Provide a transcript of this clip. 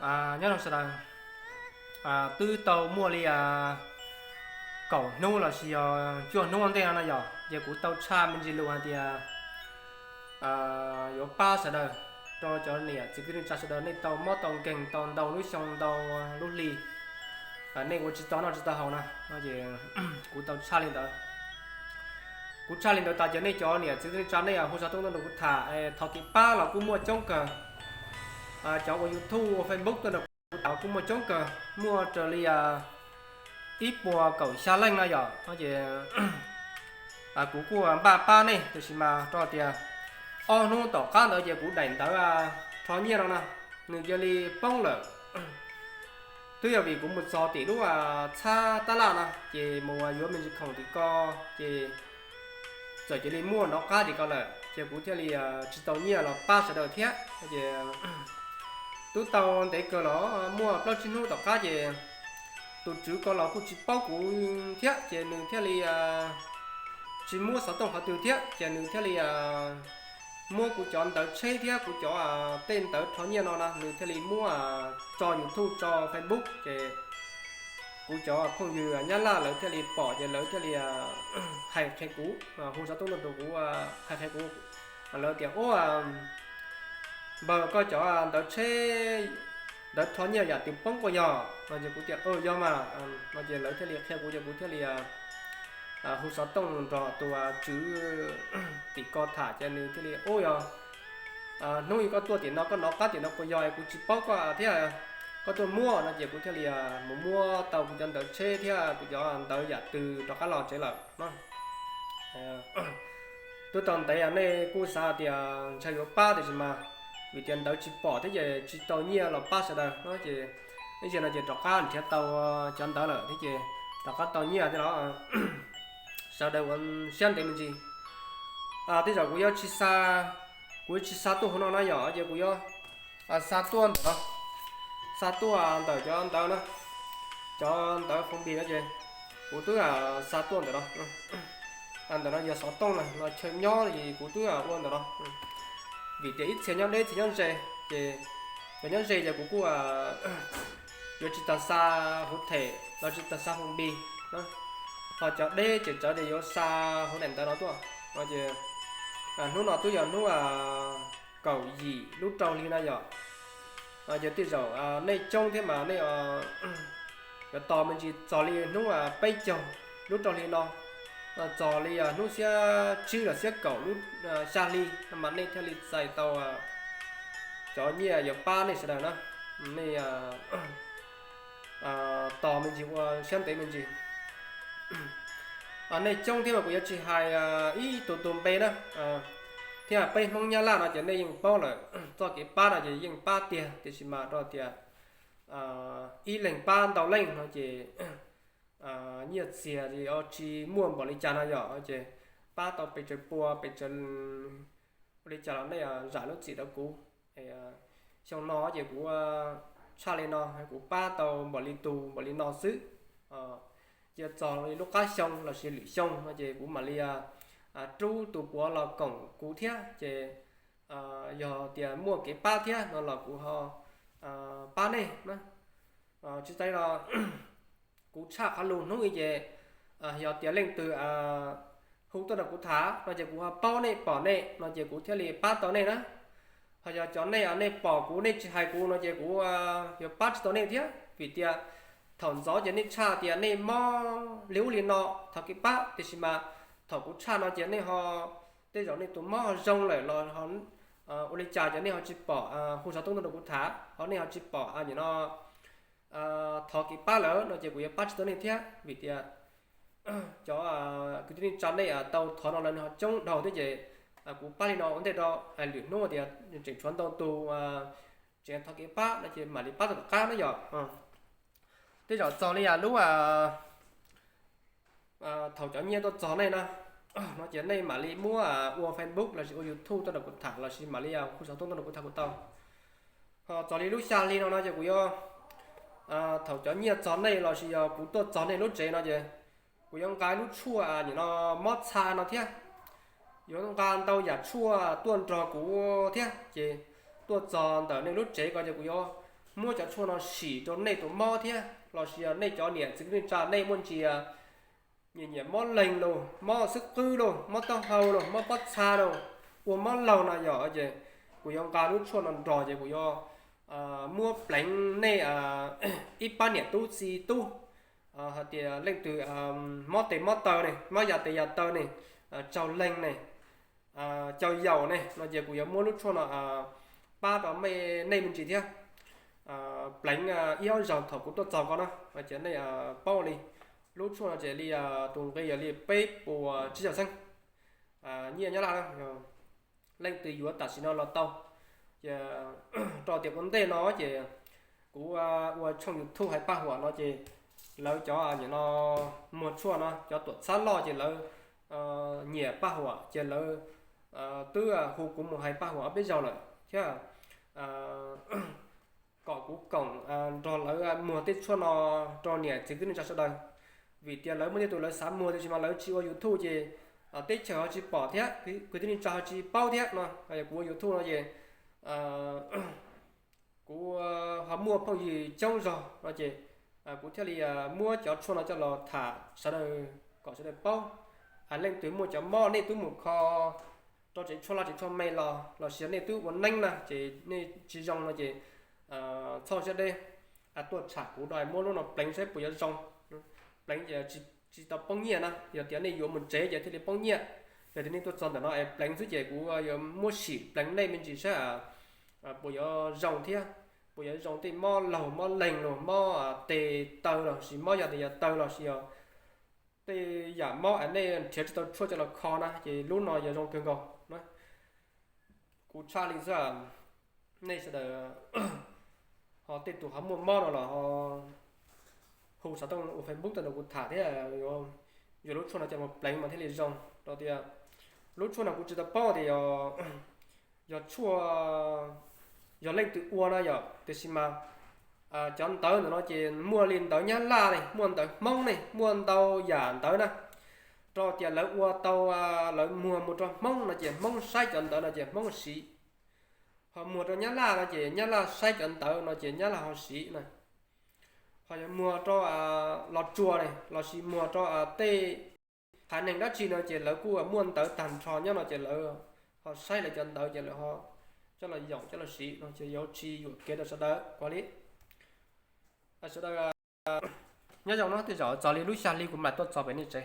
Nyob zoo sawv daws, twb tau muaj li kaum hnub los sis yog cuaj hnub ua ntej no no yog ces kuv tau tshaj me ntsis lus hais tias yuav pab sawv daws, rau cov niam txiv kwv tij neej tsa sawv daws nej tau mob tau nkeeg tau ntau lub xyoo ntau lub hli, nej ua tsis tau noj tsis tau haus na, es kuv tau tshaj li ntawd. Kuv tshaj li ntawd tas ces nej cov niam txiv kwv tij neej tsa nej hu xov tooj tuaj nrog kuv tham, thov kev pab los kuj muaj coob kawg. Cov ua YouTube ua Facebook tuaj nrog kuv tham kuj muaj coob kawg, muaj raws li ib puas kaum xya leej no yom, ces kuv kuj npaj pab nej tiam sis mas rau tias ob hnub tom qab ntawd ces kuv daim ntawv rho nyiaj no no nws cia li poob lawm. Twb yog vim kuv mus txog tim lub txhab tab laj no ces mus yuav me ntsis khoom tim ko ces txawm cia li muaj nov qab tim ko lawm ces kuv thiaj li tsis tau nyiaj los pab sawv daws thiab ces twb tau ntev kawg los muaj plaub tsib hnub tom qab ces tus tswv ko los kuj tsis paub kuv thiab ces nws thiaj li tsis muab xov tooj qhov twg thiab ces nws thiaj li muab kuv cov ntawv tsheb thiab kuv cov tej ntawv rho nyiaj no na nws thiaj li muab tso YouTube tso Facebook ces kuv cov phooj ywg Nyab Laj lawv thiaj li pom ces lawv thiaj li hais qhia kuv, hu xov tooj tuaj rau kuv, hais qhia kuv, lawv tias ub, npawg koj cov ntawv tsheb, ntawv rho nyiaj yam twg poob puas yog no ces kuv tias yog mas no ces lawv thiaj li qhia kuv ces kuv thiaj li hu xov tooj nrog tus tswv tim ko tham ces nws thiaj li ub yog hnub ib koj tuaj tim no koj nov qab tim no puas yog es kuv tsis paub koj thiab, koj tuaj muab no ces kuv thiaj li mus muab tau kuv cov ntawv tsheb thiab kuv cov ntawv yam twg rov qab los tsev lawm no. Twb tau ntev nej kuj xav tias ntshe yuav pab tiam sis mas vim tias ntawv tsis pom thiab ces tsis tau nyiaj los pab sawv daws no ces ib zaug no ces rov qab nrhiav tau cov ntawv lawm thiab ces rov qab tau nyiaj thiab los sawv daws ua siab ntev me ntsis. Tej zaum kuv yuav tsis xa, kuv yuav tsis xa tuaj hauv no na yom ces kuv yuav xa tuaj ntawm no, xa tuaj ntawm cov ntawv na, cov ntawv foom pis no ces kuv twb xa tuaj ntawm no. Ntawm no yog xov tooj na, no chaw nyob es kuv twb ua ntawm no vim tias ib txhia nyob deb txhia nyob ze ces cov nyob ze ces kuv kuj yuav tsis tau xa hauv them los tsis tau xa foom pis, ho cov deb ces txawm tias yuav xa hauv daim ntawv no tuaj no ces hnub no twb yog hnub kaum yim lub rau hli no yom. Ces tej zaum nej coob thiab mas nej yuav tos me ntsis txog li hnub peb caug lub rau hli no, txog li hnub xiab tsib los xiab kaum lub xya hli no mas nej thiaj li txais tau cov nyiaj yuav pab nej sawv daws na. Nej tos me ntsis ua siab ntev me ntsis. Nej coob thiab mas kuv yuav tsis hais ib tug tus npe na, thiab peb Hmoob Nyab Laj no ces nej yeej paub lawm, txoj kev pab no ces yeej pab tiag tiam sis mas rau tias ib leeg pab ntau leej no ces nyiaj txiag ces tsis muaj npaum li cas no yom, ces pab tau pes tsawg pua pes tsawg ua li cas los nej zam lub txim rau kuv. Xyoo no ces kuv tshaj li no, kuv pab tau npaum li tus npaum li no xwb. Cia txog li lub qab xyoo los sis lwm xyoo no ces kuv mam li rub tus puav los koom kuv thiab ces yog tias muaj kev pab thiab no los kuv ho pab nej na. Tsis tas li los kuv tshaj qhov lus hnub i ces yog tias leej twg hu tuaj nrog kuv tham no ces kuv ho paub nej pom nej no ces kuv thiaj li pab tau nej na. Ho yog cov nej nej pom kuv nej tsis hais kuv no ces kuv yuav pab tsis tau nej thiab vim tias thaum ntxov ces nej tshaj tias nej mob li ub li no thov kev pab tiam sis mas thaum kuv tshaj no ces nej ho tej zaum nej tus mob ho zoo lawm los ua li cas ces nej ho tsis pom hu xov tooj tuaj nrog kuv tham ho nej ho tsis pom nim no thov kev pab lawm no ces kuv yuav pab tsis tau nej thiab vim tias cov kwv tij neej tsa nej tau thov no lawv ho coob dhau thiab ces kuv pab li no ua ntej rau lwm hnub tias tseem tshuav ntau tus tseem thov kev pab no ces mam li pab tau tom qab na yom. Tej zaum txog li lub thaum cov nyiaj tuaj txog nej na no ces nej mam li muab ua Facebook los sis ua YouTube tuaj nrog kuv tham los sis mam li hu xov tooj tuaj nrog kuv tham kuj tau. Ho txog li lub xya hli no no ces kuv yuav, thaum cov nyiaj txog nej los sis yog kuv tuaj txog nej lub tsev no ces kuv yuav nqa lub tshuaj nim no mob txha no thiab, yuav nqa ntau yam tshuaj tuaj nrog kuv thiab ces tuaj txog ntawm nej lub tsev ko ces kuv yuav muab cov tshuaj no sim rau nej tus mob thiab los sis yog nej cov niam txiv kwv tij neej tsa nej muaj ntsis nyiam nyiam mob leeg los, mob xub qwb los, mob taub hau los, mob pob txha los, ua mob laug no yog ces kuv yuav nqa lub tshuaj no nrog ces kuv yuav muab pleev nej ib pab niam tub txiv tub, hais tias leej twg mob tes mob taw ne, mob yam tes yam taw ne, tsaug leeg ne, cau yaum ne no ces kuv yuav muab lub tshuaj no pab rau nej me ntsis thiab. Pleev ib ob zaug thaum kuv tuaj txog ko na, ces nej paub li. Lub tshuaj no ces li tus nqi yog li peb puas tsib caug xeeb nyiaj Nyab Laj na. Leej twg yuav tam sim no los tau. Ces rau tias ua ntej no ces kuv ua tshooj YouTube hais paj huam no ces lawv cov nim no muag tshuaj no cov tuam txhab loj ces lawv nyiam paj huam ces lawv twb hu kuv mus hais paj huam ob peb zaug lawm thiab kom kuv koom nrog lawv muag tej tshuaj no rau niam txiv kwv tij neej tsa sawv daws. Vim tias lawv muaj tej tus lawv xav muag tiam sis mas lawv tsis ua YouTube ces teb chaws ho tsis pom thiab kwv tij neej tsa ho tsis paub thiab no. Kuv ua YouTube no ces kuv ho muaj phooj ywg coob zog no ces kuv thiaj li muab cov tshuaj no coj los tham sawv daws kom sawv daws paub. Leej twg muaj cov mob nej twb mus kho rau tsev tshuaj laj tsev tshuaj me los los sis nej twb ua neeb na ces nej tsis zoo no ces txhob siab deb, tuaj tsham kuv rau muab lub no pleev saib puas yuav zoo. Pleev ces tsis tau poob nyiaj na, yog tias nej yuav mus tsev ces thiaj li poob nyiaj. Yog tias nej tuaj txog ntawm no es pleev xwb ces kuv yuav muab sim pleev nej me ntsis saib puas yuav zoo thiab, puas yuav zoo tej mob laug mob leeg los mob tes taw los sis mob yam tes yam taw los sis yog tej yam mob es nej nrhiav tsis tau tshuaj coj los kho na ces lub no yuav zoo kawg nkaus na. Kuv tshaj li xwb, nej sawv daws ho tej tus ho muaj mob no los ho hu xov tooj ua Facebook tuaj nrog kuv tham thiab yuav lub tshuaj no coj mus pleev mas thiaj li zoo rau tias lub tshuaj no kuv tsis tau paub tias yog tshuaj yog leej twg ua no yom, tiam sis mas cov ntawv ntawm no ces muaj li ntawv Nyab Laj ne, muaj ntawv Hmoob ne, muaj ntau yam ntawv na. Rau tias lawv ua tau, lawv muag mus rau Hmoob no ces Hmoob saib cov ntawv no ces Hmoob siv, ho muag rau Nyab Laj no ces Nyab Laj saib cov ntawv no ces Nyab Laj ho siv na. Ho yog muag rau Los Tsuas ne los sis muag rau tej haiv neeg dab tsi no ces lawv kuj muaj ntawv tag nrho nyob no ces lawv ho saib lawv cov ntawv ces lawv ho coj los yoom coj los siv no ces yuav tsis yuam kev rau sawv daws ua li. Sawv daws nyob zoo no, tej zaum txog li lub xya hli kuv mam tuaj txog pem nej tsev.